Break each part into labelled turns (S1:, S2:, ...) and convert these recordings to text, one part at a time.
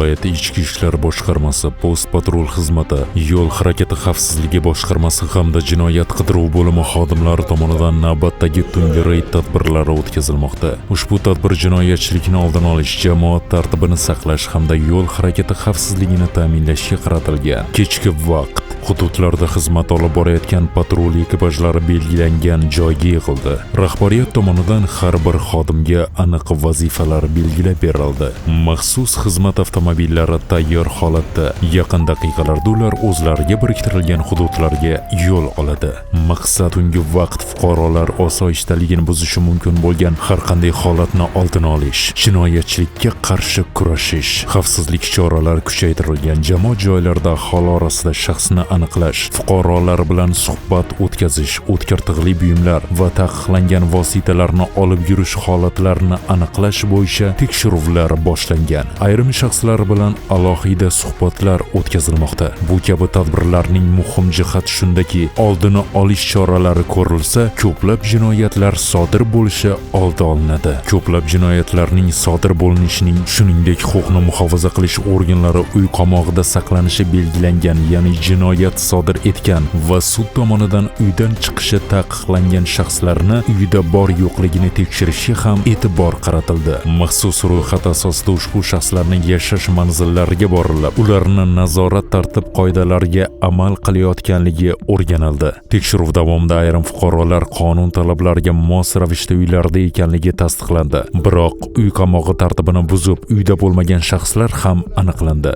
S1: Viloyati Ichki ishlar boshqarmasi, post patrul xizmati, yo'l harakati xavfsizligi boshqarmasi hamda jinoyat qidiruv bo'limi xodimlari tomonidan navbatdagi tungi reyd tadbirlari o'tkazilmoqda. Ushbu tadbir jinoyatchilikni oldini olish, jamoat tartibini saqlash hamda yo'l harakati xavfsizligini ta'minlashga qaratilgan. Kechki vaqt hududlarda xizmat olib borayotgan patrul ekipajlari belgilangan joyga yig'ildi. Rahbariyat tomonidan har bir xodimga aniq vazifalar belgilab berildi. Maxsus xizmat avtomobillari tayyor holatda, yaqin daqiqalarda ular o'zlariga biriktirilgan hududlarga yo'l oladi. Maqsad tungi vaqt fuqarolar osoyishtaligini buzishi mumkin bo'lgan har qanday holatni oldini olish, jinoyatchilikka qarshi kurashish, xavfsizlik choralari kuchaytirilgan jamoat joylarida aholi orasida shaxsni aniqlash, fuqarolar bilan suhbat o'tkazish, o'tkir tig'li buyumlar va taqiqlangan vositalarni olib yurish holatlarini aniqlash bo'yicha tekshiruvlar boshlangan. Ayrim shaxslar bilan alohida suhbatlar o'tkazilmoqda. Bu kabi tadbirlarning muhim jihati shundaki, oldini olish choralari ko'rilsa, ko'plab jinoyatlar sodir bo'lishi oldi olinadi. Ko'plab jinoyatlarning sodir bo'linishining, shuningdek, huquqni muhofaza qilish organlari uy qamog'ida saqlanishi belgilangan, ya'ni jinoyat sodir etgan va sud tomonidan uydan chiqishi taqiqlangan shaxslarni uyida bor yo'qligini tekshirishga ham e'tibor qaratildi. Maxsus ro'yxat asosida ushbu shaxslarning yashash manzillariga borilib, ularni nazorat tartib qoidalariga amal qilayotganligi o'rganildi. Tekshiruv davomida ayrim fuqarolar qonun talablariga mos ravishda uylarida ekanligi tasdiqlandi. Biroq uy qamog'i tartibini buzib, uyda bo'lmagan shaxslar ham aniqlandi.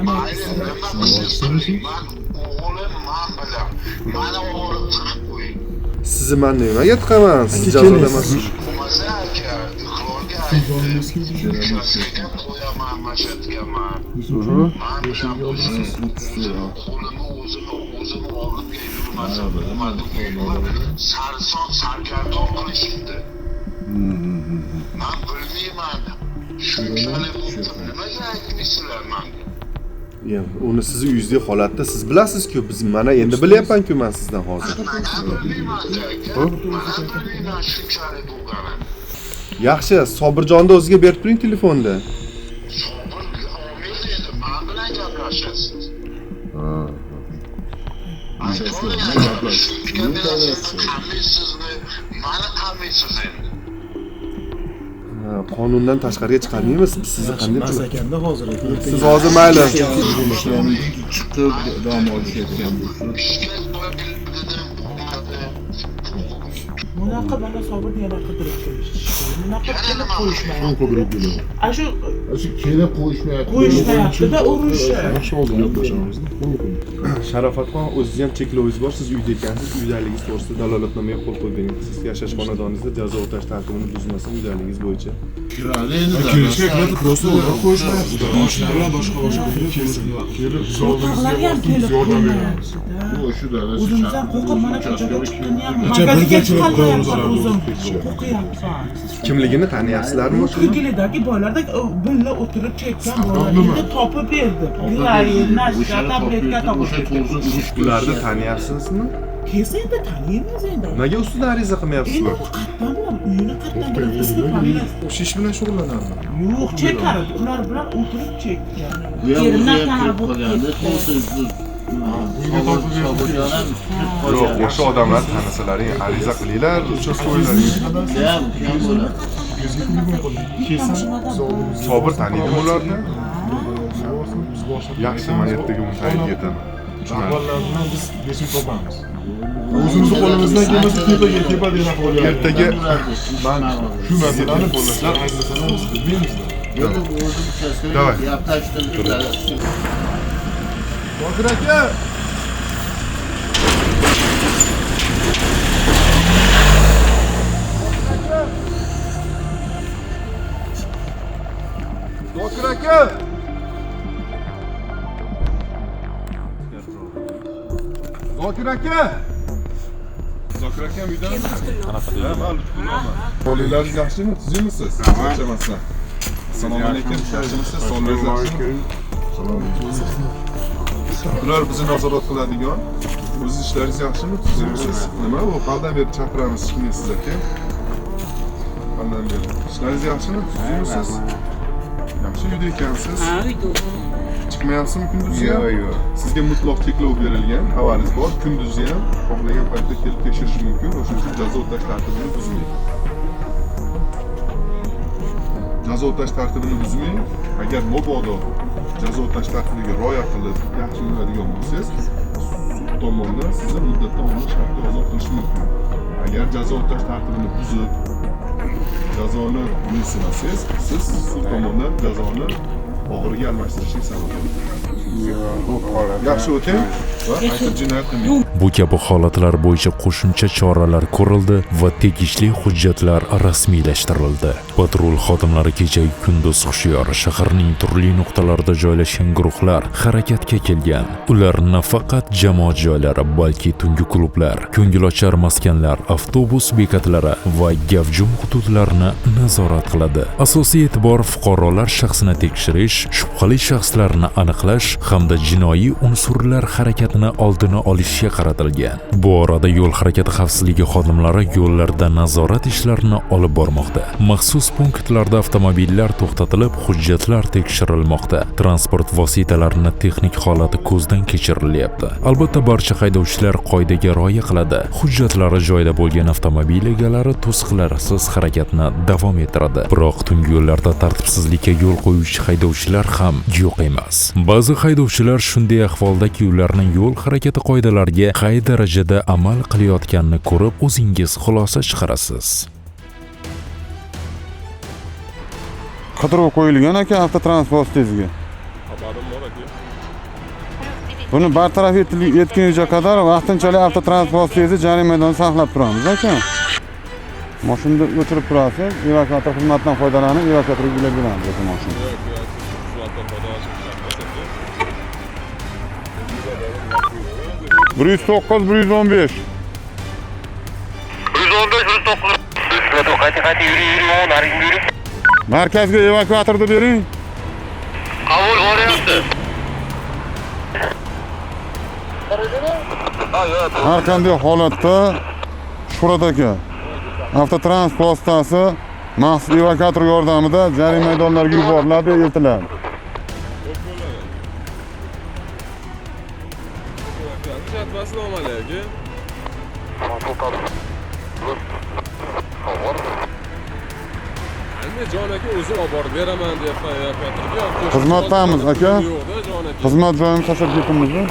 S2: Mayli, nima qilsangiz qiling. Man o'g'lim, man bilan. Mani o'g'lim tiqib qo'ying.
S3: Sizni man nimaga tiqaman? Siz jazoda emassiz.
S2: Bo'lmasa aka, iqrorga aytdim. Uchastkaga qo'yaman, mashatgaman. Man bilan bo'lsin. O'zim qo'limni o'zim oldimga yurmasa bo'lmadi. Uyimni sarson sargardon qilishibdi. Man bilmayman. Shunchalik bo'libdi. Nimaga aytmaysizlar manga?
S3: Ya, uni sizni uyingizdagi holatda siz bilasiz-ku, biz mana endi bilyapman-ku man sizdan hozir.
S2: Man bilmayman aka. Man bilmayman shunchalik bo'lganini.
S3: Yaxshi, Sobirjonni o'ziga berib turing telefonni.
S2: Sobir olmaydi endi. Man bilan gaplashasiz. Aytvoling aka, sudga berasiz, qamaysizmi? Mani qamaysiz endi.
S3: Ha, qonundan tashqariga chiqarmaymiz. Biz sizni qanday
S4: Mas
S3: qilib?
S4: Ekanda hozir.
S3: Siz hozir mayli.
S5: Chiqib dam olishayotgan bo'lsa.
S2: Ishga qo'yib dedim, bo'lmadi.
S6: Bunaqa mana Sobirni yana qidirib kelishdi. Bunaqa
S2: Yana
S6: kelib
S2: nima?
S6: qo'yishmayapti. A shu
S5: Shu kelib qo'yishmayapti.
S6: Qo'yishmayapti-da, urishi.
S4: Yaxshi, hozir gaplashamiz.
S3: Sharofatxon, o'zingiz ham cheklovingiz bor, siz uyda ekansiz, uydaligingiz to'g'risida dalolatnomaga qo'l qo'yib bering. Siz yashash xonadoningizda jazo o'tash tartibini buzmasdan uydaligingiz bo'yicha.
S5: Kiradi endi.
S4: Kelishga kiradi, просто ular qo'yishmayapti. Mashinalar boshqa boshqa kelib biz oldimizga
S6: O'rtoqlari ham
S4: borsin, biz
S6: kelib
S4: yordam beramiz.
S6: qo'ymayapti-da.
S5: O'sha dadasi
S6: O'zimiz ham qo'rqib mana ko'chaga chiqqani ham
S4: Kecha
S6: magazinga
S4: birga chiqib
S6: chiqolmayapman
S4: qo'yamiz.
S6: o'zim. Qo'rqyapman.
S3: Kimligini taniyapsizlarmi?
S6: Kulgilidagi bolalarda birga o'tirib chekkan bolalarni topib berdi. Giroin, nasha, tabletka topib berdi.
S3: Ularni taniyapsizmi?
S6: Kelsa endi taniymiz endi.
S3: Nimaga ustidan ariza
S6: Endi
S3: qilmayapsizlar?
S6: u qayerdan biladi? Uyini qayerdan biladi? Ismi familiyasi.
S4: O'sha ish bilan shug'ullanardi.
S6: Yo'q, chekar. Ular bilan o'tirib chekkan.
S5: Bu ham o'zi
S6: Erimdan
S5: ham
S6: tanab
S5: kirib qolganda,
S6: o'tib
S5: Sobirjon ham kirib
S3: Yo'q,
S5: qolgan.
S3: o'sha odamlar tanasalaring, ariza qilinglar,
S4: Uchastko'ylaring.
S5: Bu ham ham bo'ladi.
S4: Kelsa, biz oldimizga
S3: Sobir taniydimi ularni?
S4: Borsin, biz boshlab.
S3: Yaxshi, man ertaga uni tagiga yetaman.
S4: Rahbarlar bilan biz yechim topamiz. O'zimizni qo'limizdan kelmasa tepaga, tepadagi rahbarlar.
S3: Ertaga
S4: Man shu masalani sizlar aytmasalar biz bilmaymiz.
S5: Endi o'zi uchastkaga
S3: Давай.
S5: gaplashtirdi dadasi.
S3: Zokir aka! Zokir aka! Zokir aka! Zokir akam uydami? Ha, man Lutfulloman. Sog'liqlaringiz yaxshimi? Tuzukmisiz? Charchamasdan. Assalomu alaykum. Yaxshimisiz? Sog'ligingiz yaxshimi? Bular bizni nazorat qiladigan. O'ziz ishlaringiz yaxshimi? Tuzukmisiz? Nima bu? Qaldan beri chaqiramiz, chiqmaysiz aka. Qaldan beri. Ishlaringiz yaxshimi? Tuzukmisiz? Yaxshi uyda ekansiz.
S7: Ha, uyda.
S3: Chiqmayapsizmi kunduzi ham?
S5: Yo'q, yo'q.
S3: Sizga mutlaq cheklov berilgan, xabaringiz bor. Kunduzi ham xohlagan paytda kelib tekshirish mumkin. O'shuning uchun jazo o'tash tartibini buzmang. Jazo o'tash tartibini buzmang. Agar mabodo jazo o'tash tartibiga rioya qilib, yaxshi yuradigan bo'lsangiz, sud tomonidan sizni muddatdan oldin shartli ozod qilish mumkin. Agar jazo o'tash tartibini buzib, jazoni mensimasangiz, siz sud tomonidan jazoni og'iriga almashtirishlik sabab. Yaxshi o'ting va qaytib jinoyat qilmang.
S1: Bu kabi holatlar bo'yicha qo'shimcha choralar ko'rildi va tegishli hujjatlar rasmiylashtirildi. Patrul xodimlari kecha kunduz hushyor shaharning turli nuqtalarida joylashgan guruhlar harakatga kelgan. Ular nafaqat jamoat joylari, balki tungi klublar, ko'ngilochar maskanlar, avtobus bekatlari va gavjum hududlarni nazorat qiladi. Asosiy e'tibor fuqarolar shaxsini tekshirish, shubhali shaxslarni aniqlash hamda jinoiy unsurlar harakatini oldini olishga qaratilgan. Bu orada yo'l harakati xavfsizligi xodimlari yo'llarda nazorat ishlarini olib bormoqda. Maxsus punktlarda avtomobillar to'xtatilib, hujjatlar tekshirilmoqda. Transport vositalarining texnik holati ko'zdan kechirilyapti. Albatta, barcha haydovchilar qoidaga rioya qiladi. Hujjatlari joyida bo'lgan avtomobil egalari to'siqlarsiz harakatni davom ettiradi. Biroq tungi yo'llarda tartibsizlikka yo'l qo'yuvchi haydovchilar ham yo'q emas. Ba'zi haydovchilar shunday ahvoldaki, ularning yo'l harakati qoidalariga qay darajada amal qilayotganini ko'rib, o'zingiz xulosa chiqarasiz.
S8: Qidiruv qo'yilgan aka avtotransport vositasiga.
S9: Xabarim bor aka.
S8: Buni bartaraf etguncha qadar vaqtinchalik avtotransport vositasini jarima maydonida saqlab turamiz aka. Mashinani o'chirib turasiz, evakuator xizmatidan foydalanib evakuatorga ulab beramiz aka mashinani.
S9: Xizmatdan foydalanishim shart emas aka.
S8: 109 115.
S2: 115 109. Qayta yuring, nariga yuring.
S8: Markazga evakuatorni bering.
S2: Qabul bo'lyapti.
S8: Har qanday holatda Shuhrat aka avtotransport vositasi maxsus evakuator yordamida jarima maydonlariga yuboriladi va eltiladi.
S9: Jon aka o'zim olib borib beraman deyapman evakuatorga.
S8: Xizmatdamiz aka. Xizmat joyimiz tashlab ketdimizmi?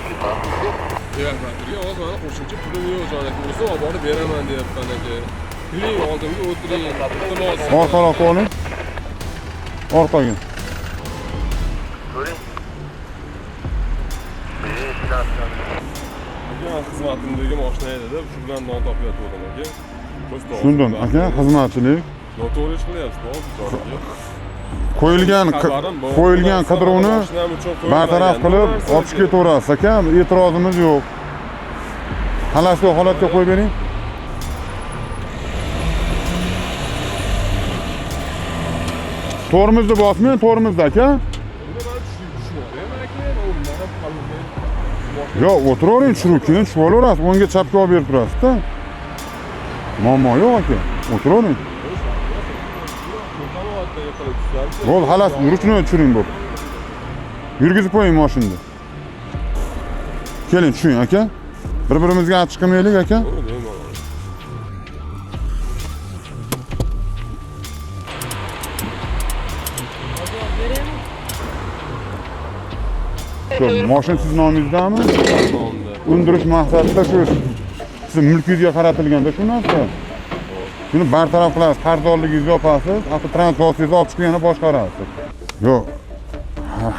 S9: Evakuatorga hozir meni qo'shimcha pulim yo'q jon aka. O'zim olib borib beraman deyapman aka. Yuring oldimga o'tiring, iltimos.
S8: Orqaroqqa oling. Orqaga.
S2: Ko'ring.
S9: Aka, xizmatimdagi mashina edi-da, shu bilan non topayotgandim aka.
S8: Tushundim aka, xizmatchilik.
S9: Noto'g'ri ish qilyapsiz, jon aka.
S8: Qo'yilgan qidiruvni bartaraf qilib olib chiqib ketaverasiz aka, e'tirozimiz yo'q. Xalasli holatga qo'yib bering. Tormozni bosmang, tormozni aka. Yo'q, o'tiravering, tushirib keyin tushib olaverasiz, o'ngga chapga olib berib turasiz-da. Muammo yo'q aka, o'tiravering. Bo'ldi, xalos, ruchnoy tushiring bo'p. Yurgizib qo'ying mashinani. Keling, tushing aka. Bir-birimizga achchiq qilmaylik aka. Shu mashina siz nomingizdami? Undirish maqsadida shu siz mulkingizga qaratilganda shu narsa. Shuni bartaraf qilasiz, qarzdorligingizni yopasiz, avtotransport vositasini olib chiqib yana boshqarasiz. Yo'q,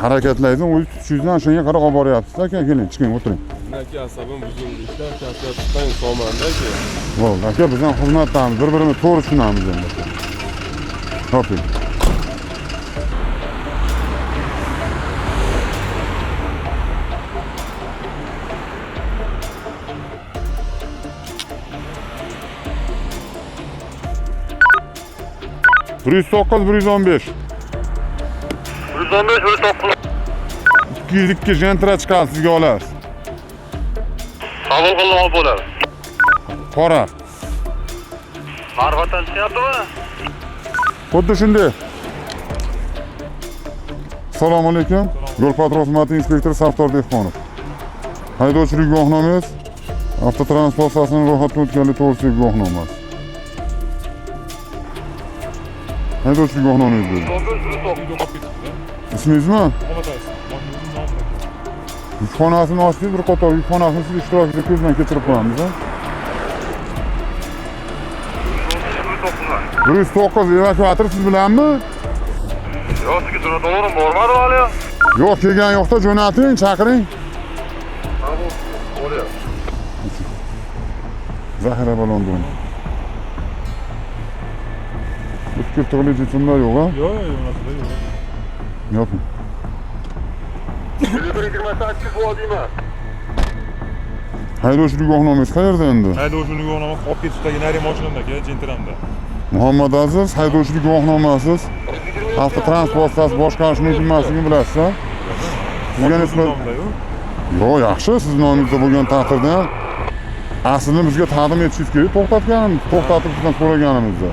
S8: harakatlaringizni o'zingiz tutishingizdan shunga qarab olib boryapsiz aka, keling, chiqing, o'tiring.
S9: Aka, asabim buzildi, ishdan charchab chiqqan insonman-da aka.
S8: Bo'ldi, aka, biz ham xizmatdamiz, bir-birini to'g'ri tushunamiz endi. Toping. 109 115.
S2: 115 109.
S8: 202 jentra chiqadi, sizga olasiz.
S2: Qabul qilib olib bo'ladi.
S8: Qora.
S2: Ma'rifatdan chiqyaptimi?
S8: Xuddi shunday. Assalomu alaykum. Yo'l patrul xizmati inspektori Safdor Dehqonov. Haydovchilik guvohnomangiz, avtotransport vositasini ro'yxatdan o'tganlik to'g'risidagi guvohnomasi. Haydovchilik guvohnomangiz bering. Ismingizmi? Yukxonasini ochdingiz, bir qator yukxonasini siz ishtirokida ko'zdan kechirib qo'yamiz. 109 evakuator siz bilanmi?
S2: Yo'q, sizga jo'nataverim, bormadi hali.
S8: Yo'q, kelgan yo'qda jo'nating, chaqiring. Zaxira balon bo'ling. O'tkir tig'li jismlar yo'q, a?
S4: Yo'q, yo'q, unaqa yo'q.
S8: Yoping.
S2: 128 vodiyman.
S8: Haydovchilik guvohnomasi qayerda endi?
S4: Haydovchilik guvohnomasi olib ketibdi, nari mashinamda aka, Jentramda.
S8: Muhammad Aziz, haydovchilik guvohnomasiz avtotransport vositasi boshqarish mumkin emasligini bilasiz, a? Sizga nisbatan yo'q, yaxshi, siz nomingizda bo'lgan taqdirda aslini bizga taqdim etishingiz kerak, to'xtatganimiz, to'xtatib sizdan so'raganimizda.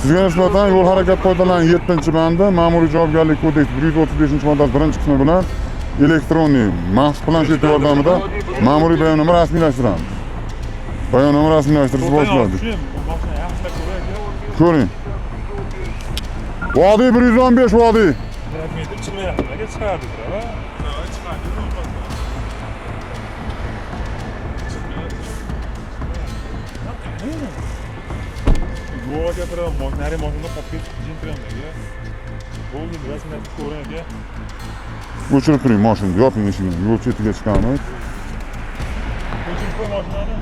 S8: Sizga nisbatan yo'l harakati qoidalarining 7-bandi, Ma'muriy javobgarlik kodeksi 135-moddasi 1-qismi bilan elektronli maxsus planshet yordamida ma'muriy bayonnoma rasmiylashtiramiz. Bayonnoma rasmiylashtirishni boshladik. Ko'ring. Vodiy 115 vodiy.
S4: Yo'q aka, bir nari mashinada qolib ketib, Jentramda aka. Bo'ldi, rasmiyatni ko'ring aka.
S8: O'chirib turing mashinani, yoping eshigini, yo'l chetiga chiqamiz.
S4: O'chirib qo'y mashinani.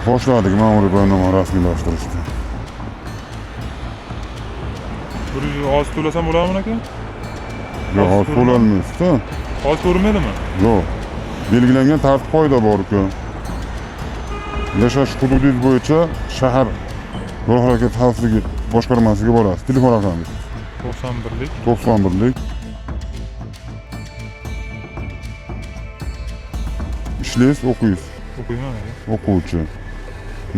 S8: Boshladik ma'muriy bayonnoma rasmiylashtirishni.
S4: Bir hozir to'lasam bo'ladimi aka?
S8: Yo'q, hozir to'lolmaysiz-da.
S4: Hozir ko'rinmaydimi?
S8: Yo'q. Belgilangan tartib qoida bor-ku. Yashash hududingiz bo'yicha shahar yo'l harakati xavfsizligi boshqarmasiga borasiz. Telefon raqami
S4: 91lik.
S8: 91lik. Ishlaysiz, o'qiysiz.
S4: O'qiyman aka.
S8: O'quvchi.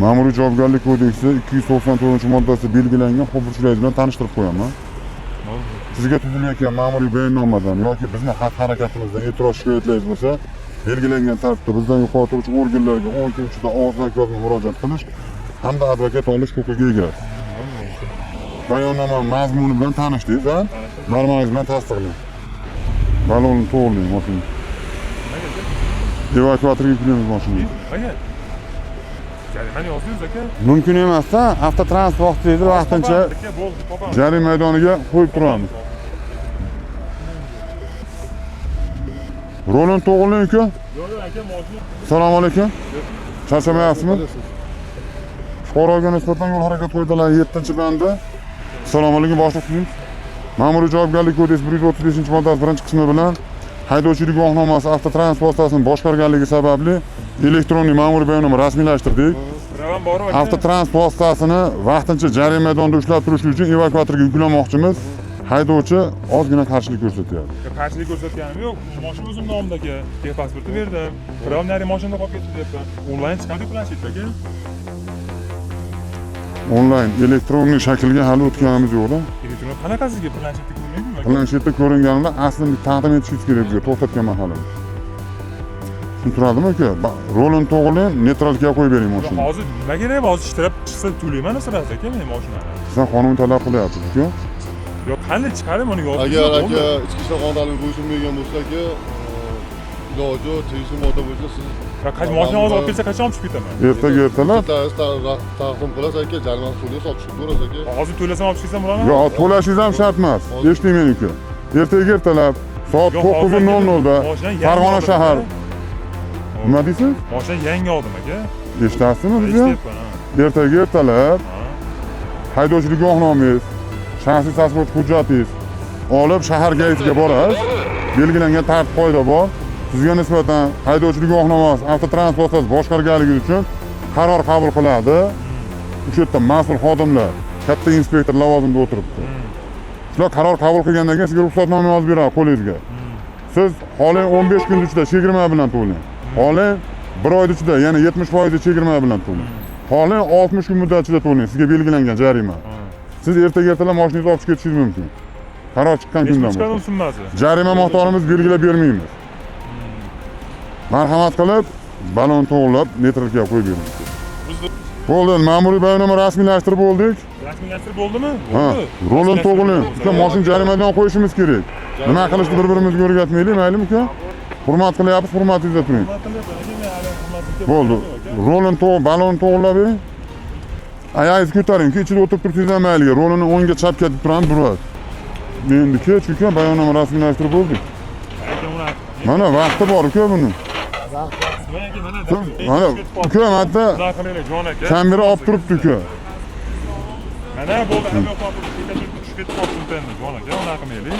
S8: Ma'muriy javobgarlik kodeksi 294-moddasida belgilangan huquq-burchlaringiz bilan tanishtirib qo'yaman. Sizga tuzilayotgan ma'muriy bayonnomadan yoki bizni xatti-harakatimizdan e'tiroz shikoyatlaringiz bo'lsa, belgilangan tartibda bizdan yuqori turuvchi organlarga 10 kun ichida og'zaki yozma murojaat qilish hamda advokat olish huquqiga egasiz. Bayonnoma mazmuni bilan tanishdingiz, ha? Barmog'ingiz bilan tasdiqlang. Balonni to'g'rilang, mashina. Evakuatorga yuklaymiz mashinani.
S4: Aka. Jarimani yozdingiz aka?
S8: Mumkin emas-da, avtotransport vositasini vaqtincha jarima maydoniga qo'yib turamiz. Rolini to'g'rilang uka.
S4: Yo'q, aka, mashina.
S8: Assalomu alaykum. Charchamayapsizmi? Fuqaroga nisbatan yo'l harakati qoidalari 7-bandi. Assalomu alaykum, boshliq siz. Ma'muriy javobgarlik kodeksi 135-moddasi 1-qismi bilan haydovchilik guvohnomasi avtotransport vositasini boshqarganligi sababli elektronli ma'muriy bayonnoma rasmiylashtirdik. Avtotransport vositasini vaqtincha jarima maydonida ushlab turish uchun evakuatorga yuklamoqchimiz. Haydovchi ozgina qarshilik ko'rsatyapti.
S4: Qarshilik ko'rsatganim yo'q. Mashina o'zim nomimda aka. Pasportni berdim. Biroq nari mashinada qolib ketdi deyapman. Onlayn chiqadi planshetda aka.
S8: Onlayn elektronli shaklga hali o'tganimiz yo'q-da.
S4: Elektron qanaqasiga planshetda ko'rinmaydimi?
S8: Planshetda ko'ringanida aslini taqdim etishingiz kerak bizga to'xtatgan mahalimiz. Turadimi aka? Rolini to'g'rilang, neytralga qo'yib bering mashinani.
S4: Hozir nima kerak? Hozir ishtirab chiqsa to'layman sirasi aka men mashinani.
S8: Sizdan qonun talab qilyapsiz aka.
S4: Yo'q, qanday chiqarim uni yozib.
S3: Agar aka ichki ishlar qonunlariga bo'ysunmagan bo'lsa aka, iloji tegishli modda bo'yicha siz
S4: mashina hozir olib kelsa qachon olib chiqib ketaman?
S8: Ertaga ertalab
S3: taqdim qilasiz aka, jarimani to'laysiz, olib chiqib ko'rasiz aka.
S4: Hozir to'lasam olib chiqsam bo'ladimi?
S8: Yo'q, to'lashingiz ham shart emas. Eshiting meni uka. Ertaga ertalab soat 9:00 da Farg'ona shahar. Nima deysiz?
S4: Mashina yangi oldim aka.
S8: Eshitasizmi bizni? Ertaga ertalab haydovchilik guvohnomangiz, shaxsiy pasport hujjatingiz olib shahar gaisiga borasiz. Belgilangan tartib qoida bor. Sizga nisbatan haydovchilik guvohnomasi avtotransport vositasini boshqarganligi uchun qaror qabul qiladi. O'sha yerda mas'ul xodimlar, katta inspektor lavozimida o'tiribdi. Shular qaror qabul qilgandan keyin sizga ruxsatnoma yozib beradi qo'lingizga. Siz xohlang 15 kun ichida chegirma bilan to'lang. Xohlang 1 oy ichida, ya'ni 70% chegirma bilan to'lang. Xohlang 60 kun muddat ichida to'lang, sizga belgilangan jarima. Siz ertaga ertalab mashinangizni olib chiqib ketishingiz mumkin. Qaror chiqqan kundan
S4: chiqadi summasi.
S8: Jarima miqdorini biz belgilab bermaymiz. Marhamat qilib, balon to'g'rilab neytralga qo'yib bering. Bo'ldi, ma'muriy bayonnoma rasmiylashtirib bo'ldik.
S4: Rasmiylashtirib bo'ldimi?
S8: Ha, rolini to'g'rilang. Uka, mashina jarimadan qo'yishimiz kerak. Nima qilishni bir-birimizga o'rgatmaylik, maylimi uka? Hurmat qilyapmiz, hurmatingizda turing. Bo'ldi. Rolini to'g'ri, balonni to'g'rilab bering. Oyog'ingizni ko'taring, uka, ichida o'tirib tursangiz ham mayliga. Rolini o'ngga chapga deb turamiz, buradi. Endi kech uka, bayonnoma rasmiylashtirib bo'ldik. Mana vaqti bor uka buni. Mana uka, mana kamera olib turibdi uka.
S4: Mana bo'ldi, hamma yoq tushib ketib qolibdi jon aka, unaqa qilmaylik.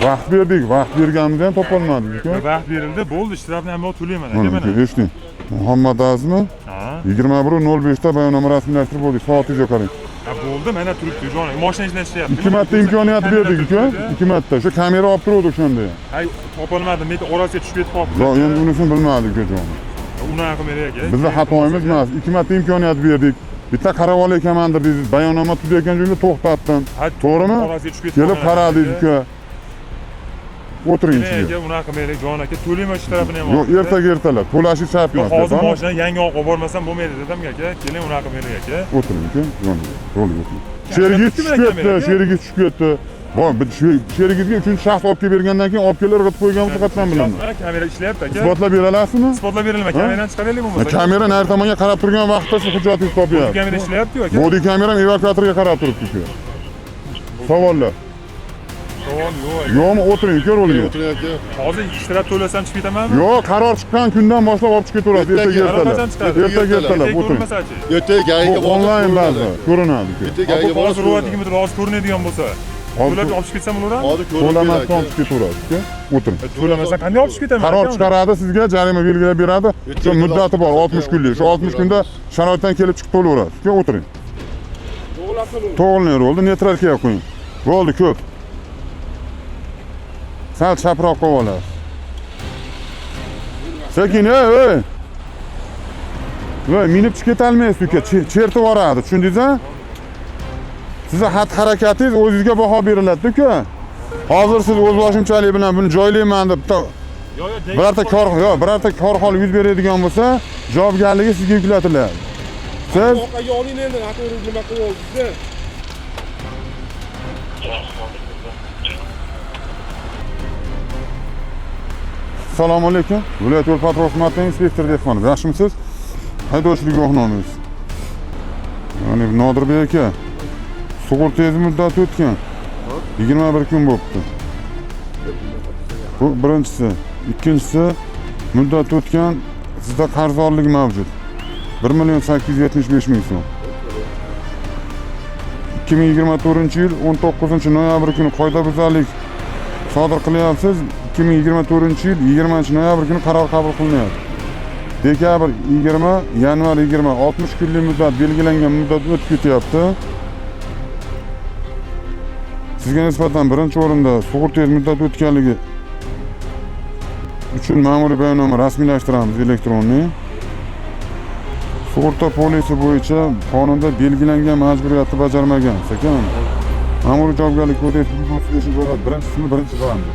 S8: Vaqt berdik, vaqt berganimizda ham topolmadik uka.
S4: Vaqt berildi, bo'ldi, shtrafni hamma yoq to'layman aka mana.
S8: Eshiting. Muhammad Azmi 21:05 da bayonnoma rasmiylashtirib bo'ldik. Soatingizga qarang.
S4: Ha, bo'ldi, mana turibdi jon aka. Mashina ichidan ishlayapti.
S8: 2 marta imkoniyat berdik uka, 2 marta. O'sha kamera olib turuvdi o'shanda ham.
S4: Hay, topolmadim, men orasiga tushib ketib qolibdi.
S8: Yo'q, endi unisini bilmadik uka jon.
S4: Unaqa qilmaylik aka.
S8: Bizning xatoyimiz emas. 2 marta imkoniyat berdik. Bitta qarab olayotganmandir dedingiz, bayonnoma tuzayotgan joyda to'xtatdim. To'g'rimi? Kelib qaradingiz uka. O'tiring ichiga.
S4: Aka, unaqa qilmaylik jon aka, to'layman shu tarafini ham.
S8: Yo'q, ertaga ertalab to'lashi shart emas.
S4: Hozir mashinani yangi olib bormasam bo'lmaydi dedim aka. Keling, unaqa qilmaylik aka.
S8: O'tiring uka, rolga o'tiring. Sherigingiz tushib ketdi, sherigingiz tushib ketdi. Voy, sherigingizga uchinchi shaxs olib kelib bergandan keyin olib kelib irg'itib qo'ygan bo'lsa qachon bilaman?
S4: Kamera ishlayapti aka.
S8: Isbotlab bera olasizmi?
S4: Isbotlab berilma, kamerani chiqaraylik bo'lmasa.
S8: Kamera nari tomonga qarab turgan vaqtda siz hujjatingizni topyapsiz.
S4: Kamera ishlayapti-ku aka.
S8: Body kamera ham evakuatorga qarab turibdi uka. Savollar.
S4: Savol yo'q.
S8: Yo'qmi, o'tiring uka rolga.
S3: O'tiring aka.
S4: Hozir shtraf to'lasam chiqib ketamanmi?
S8: Yo'q, qaror chiqqan kundan boshlab olib chiqib ketaverasiz. Ertaga ertalab. Ertaga ertalab o'tiring.
S3: Ertaga gayiga
S8: borib onlayn ba'zi ko'rinadi uka.
S3: Ertaga gayiga
S4: borib hozir ko'rinadigan bo'lsa. To'lab olib chiqib ketsam bo'ladimi?
S3: Hozir
S8: to'lamasdan olib chiqib ketaverasiz uka. O'tiring.
S4: To'lamasdan qanday olib chiqib ketaman?
S8: Qaror chiqaradi sizga, jarima belgilab beradi. Shu muddati bor, 60 kunlik. Shu 60 kunda sharoitdan kelib chiqib to'layverasiz. Uka, o'tiring. To'g'rilang rolni, neytralga qo'ying. Bo'ldi, ko'p. Sal chaproq qo'yib olasiz. Sekin, ey, ey. Voy, minib chiqib ketolmaysiz uka, chertib yuboradi, tushundingiz-a? Sizni xatti-harakatingiz o'zingizga baho beriladi uka. Hozir siz o'z boshimchalik bilan buni joylayman deb birorta kor, yo'q, birorta korxona yuz beradigan bo'lsa, javobgarligi sizga yuklatiladi. Siz
S9: orqaga oling endi, noto'g'ri nima qilib oldingiz-da?
S8: Assalomu alaykum. Viloyat yo'l patrul xizmatining inspektori Dehqonov. Yaxshimisiz? Haydovchilik guvohnomangiz. Ya'ni Nodirbek aka, sug'urtangiz muddati o'tgan. 21 kun bo'libdi. Bu birinchisi. Ikkinchisi, muddat o'tgan, sizda qarzdorlik mavjud. 1 875 000 so'm. 2024-yil 19-noyabr kuni qoidabuzarlik sodir qilyapsiz. 2024-yil 20-noyabr kuni qaror qabul qilinyapti. Dekabr 20, yanvar 20, 60 kunlik muddat belgilangan muddat o'tib ketyapti. Sizga nisbatan birinchi o'rinda sug'urtangiz muddati o'tganligi uchun ma'muriy bayonnoma rasmiylashtiramiz elektronli. Sug'urta polisi bo'yicha qonunda belgilangan majburiyatni bajarmagan. Sekin. Ma'muriy javobgarlik kodeksining 135-bandi, birinchi qismi birinchi bandi.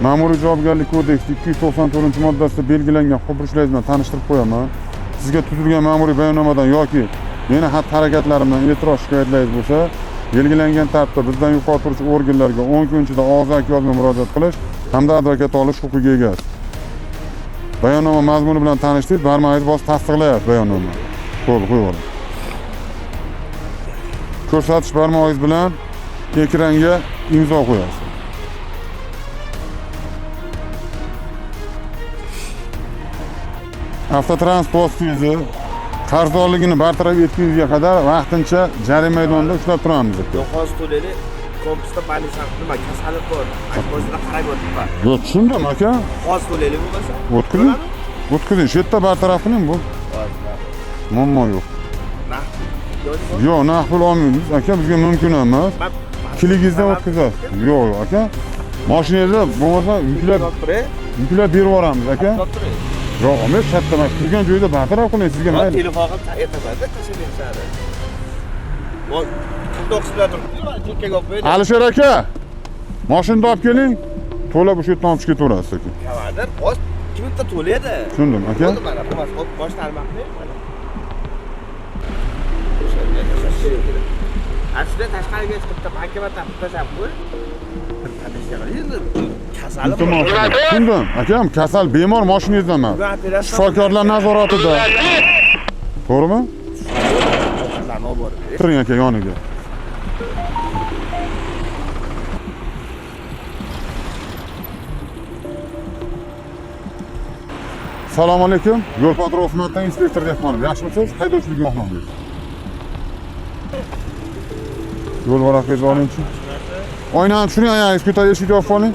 S8: Ma'muriy javobgarlik kodeksi 294-moddasida belgilangan huquq-burchlaringiz bilan tanishtirib qo'yaman. Sizga tuzilgan ma'muriy bayonnomadan yoki meni xatti-harakatlarimdan e'tiroz shikoyatlaringiz bo'lsa, belgilangan tartibda bizdan yuqori turuvchi organlarga 10 kun ichida og'zaki yozma murojaat qilish hamda advokat olish huquqiga egasiz. Bayonnoma mazmuni bilan tanishdingiz, barmog'ingizni bosib tasdiqlayapsiz bayonnoma. Bo'ldi, qo'yib yuboring. Ko'rsatish barmog'ingiz bilan ekranga imzo qo'yasiz. Avtotransport vositangizni qarzdorligini bartaraf etguningizga qadar vaqtincha jarima maydonida ushlab turamiz.
S7: Yo'q, hozir to'laylik. Kompyuterda больница nima kasallik bor. O'zida qarab yotibman.
S8: Yo'q, tushundim aka.
S7: Hozir to'laylik bo'lmasa.
S8: O'tkazing. O'tkazing, shu yerda bartaraf qiling bu. Muammo yo'q. Yo'q, naqd pul olmaymiz aka, bizga mumkin emas. Kiligingizdan o'tkazasiz. Yo'q, yo'q aka. Mashinangizda bo'lmasa yuklab berib yuboramiz aka. Yo'q, olmaysiz, katta emas. Turgan joyda bartaraf qiling, sizga mayli.
S7: Telefon qilib aytaman-da, tashlab berishadi. 49 bilan turibdi. Mana chekkaga olib qo'ydi.
S8: Alisher aka, mashinani olib keling. To'lab o'sha yerdan olib chiqib ketaverasiz aka.
S7: Komandir, bosh 2 minutda to'laydi.
S8: Tushundim aka.
S7: Bo'ldi mana, bo'lmasa hop, boshni almaqlaydi mana. Aslida tashqariga chiqib bankomatdan pul tashlab qo'y. Kasali
S8: bor. Tushundim. Akam, kasal bemor mashinangizda emas. Shifokorlar nazoratida. To'g'rimi? Turing aka yoniga. Assalomu alaykum. Yo'l patrul xizmatidan inspektor Dehqonov. Yaxshimisiz? Haydovchilik guvohnomangiz. Yo'l varaqingizni olingchi. Oynani tushiring, oyog'ingizni ko'tarib eshikni yopib oling.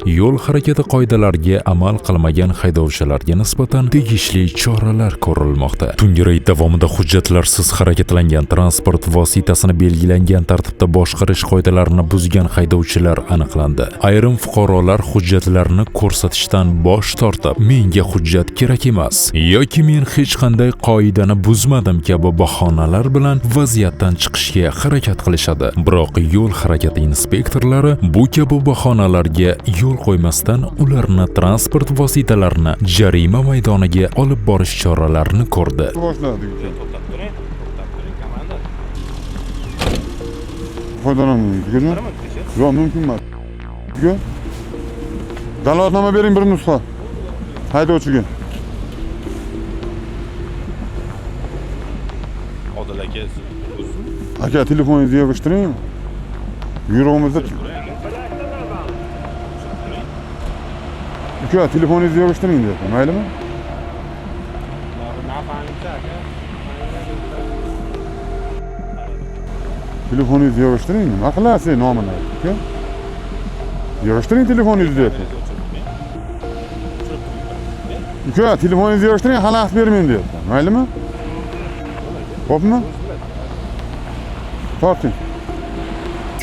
S1: Yo'l harakati qoidalariga amal qilmagan haydovchilarga nisbatan tegishli choralar ko'rilmoqda. Tungi reyd davomida hujjatlarsiz harakatlangan transport vositasini belgilangan tartibda boshqarish qoidalarini buzgan haydovchilar aniqlandi. Ayrim fuqarolar hujjatlarni ko'rsatishdan bosh tortib, "Menga hujjat kerak emas" yoki "Men hech qanday qoidani buzmadim" kabi bahonalar bilan vaziyatdan chiqishga harakat qilishadi. Biroq yo'l harakati inspektorlari bu kabi bahonalarga yo'l qo'ymasdan ularni transport vositalarini jarima maydoniga olib borish choralarini ko'rdi.
S8: Foydalanmaydi. Yo'q, mumkin emas. Dalolatnoma bering bir nusxa haydovchiga.
S9: Odil aka,
S8: aka telefoningizni yig'ishtiring. Yurag'imizda uka, telefoningizni yig'ishtiring deyapman, maylimi? Telefoningizni yig'ishtiring, nima qilasiz nomini, uka? Yig'ishtiring telefoningizni deyapman. Uka, telefoningizni yig'ishtiring, xalaqit bermang deyapman, maylimi? Xo'pmi? Torting.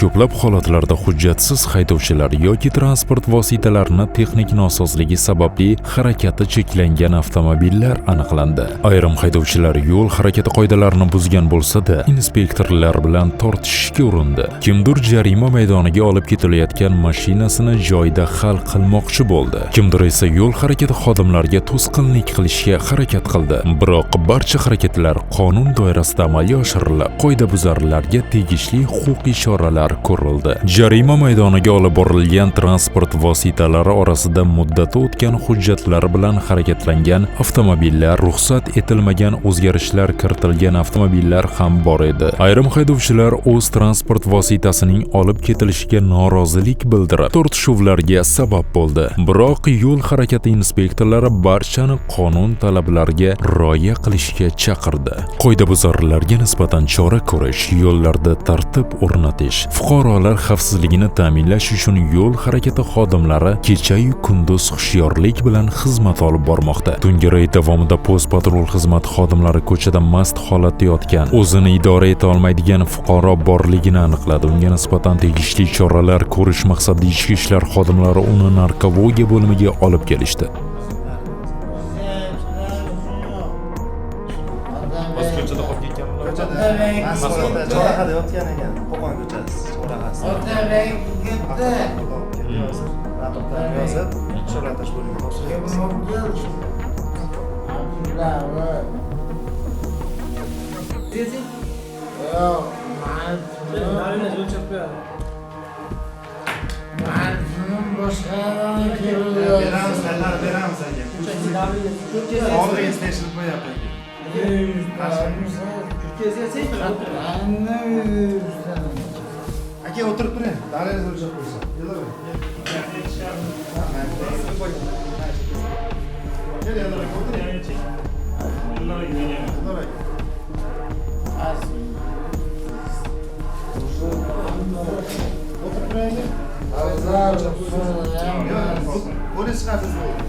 S1: Ko'plab holatlarda hujjatsiz haydovchilar yoki transport vositalarini texnik nosozligi sababli harakati cheklangan avtomobillar aniqlandi. Ayrim haydovchilar yo'l harakati qoidalarini buzgan bo'lsa-da, inspektorlar bilan tortishishga urindi. Kimdir jarima maydoniga olib ketilayotgan mashinasini joyida hal qilmoqchi bo'ldi. Kimdir esa yo'l harakati xodimlariga to'sqinlik qilishga harakat qildi. Biroq barcha harakatlar qonun doirasida amalga oshirilib, qoidabuzarlarga tegishli huquqiy choralar ko'rildi. Jarima maydoniga olib borilgan transport vositalari orasida muddati o'tgan hujjatlar bilan harakatlangan avtomobillar, ruxsat etilmagan o'zgarishlar kiritilgan avtomobillar ham bor edi. Ayrim haydovchilar o'z transport vositasining olib ketilishiga norozilik bildirib, tortishuvlarga sabab bo'ldi. Biroq yo'l harakati inspektorlari barchani qonun talablariga rioya qilishga chaqirdi. Qoidabuzarlarga nisbatan chora ko'rish, yo'llarda tartib o'rnatish, fuqarolar xavfsizligini ta'minlash uchun yo'l harakati xodimlari kecha-yu kunduz hushyorlik bilan xizmat olib bormoqda. Tungi reyd davomida post patrul xizmati xodimlari ko'chada mast holatda yotgan, o'zini idora eta olmaydigan fuqaro borligini aniqladi. Unga nisbatan tegishli choralar ko'rish maqsadida ichki ishlar xodimlari uni narkologiya bo'limiga olib kelishdi.
S10: Chorrahada yotgan ekan, Qo'qon ko'chasi, chorrahasi.
S5: Otabek ketdi.
S10: Yozib, cho'latash bo'limiga topshiryapmiz.
S5: Yo'q,
S10: Beramiz, beramiz aka. Oldingiz tekshirib qo'yapti aka. Aka o'tirib turing. Dalingizni o'lchab qo'ysin. Kel, Eldor aka, o'tiring. Eldor aka. O'tirib turing. Qo'lingiz chiqarsiz bo'ldi.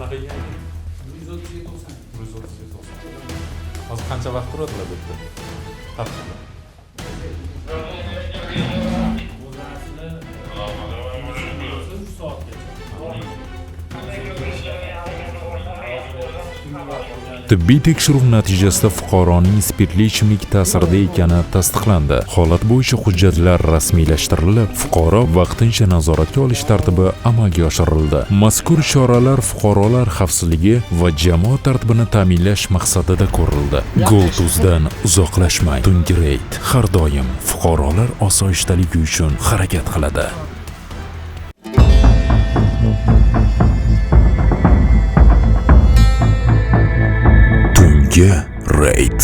S1: Qanaqa yangi?
S5: 130 90.
S1: 130 90. Hozir qancha vaqt turadilar bu yerda? Tartibda.
S5: O'zi aslida 3 soatgacha.
S1: Tibbiy tekshiruv natijasida fuqaroning spirtli ichimlik ta'sirida ekani tasdiqlandi. Holat bo'yicha hujjatlar rasmiylashtirilib, fuqaro vaqtincha nazoratga olish tartibi amalga oshirildi. Mazkur choralar fuqarolar xavfsizligi va jamoat tartibini ta'minlash maqsadida ko'rildi. Golduzdan uzoqlashmang. Tungi reyd har doim fuqarolar osoyishtaligi uchun harakat qiladi. Tungi reyd.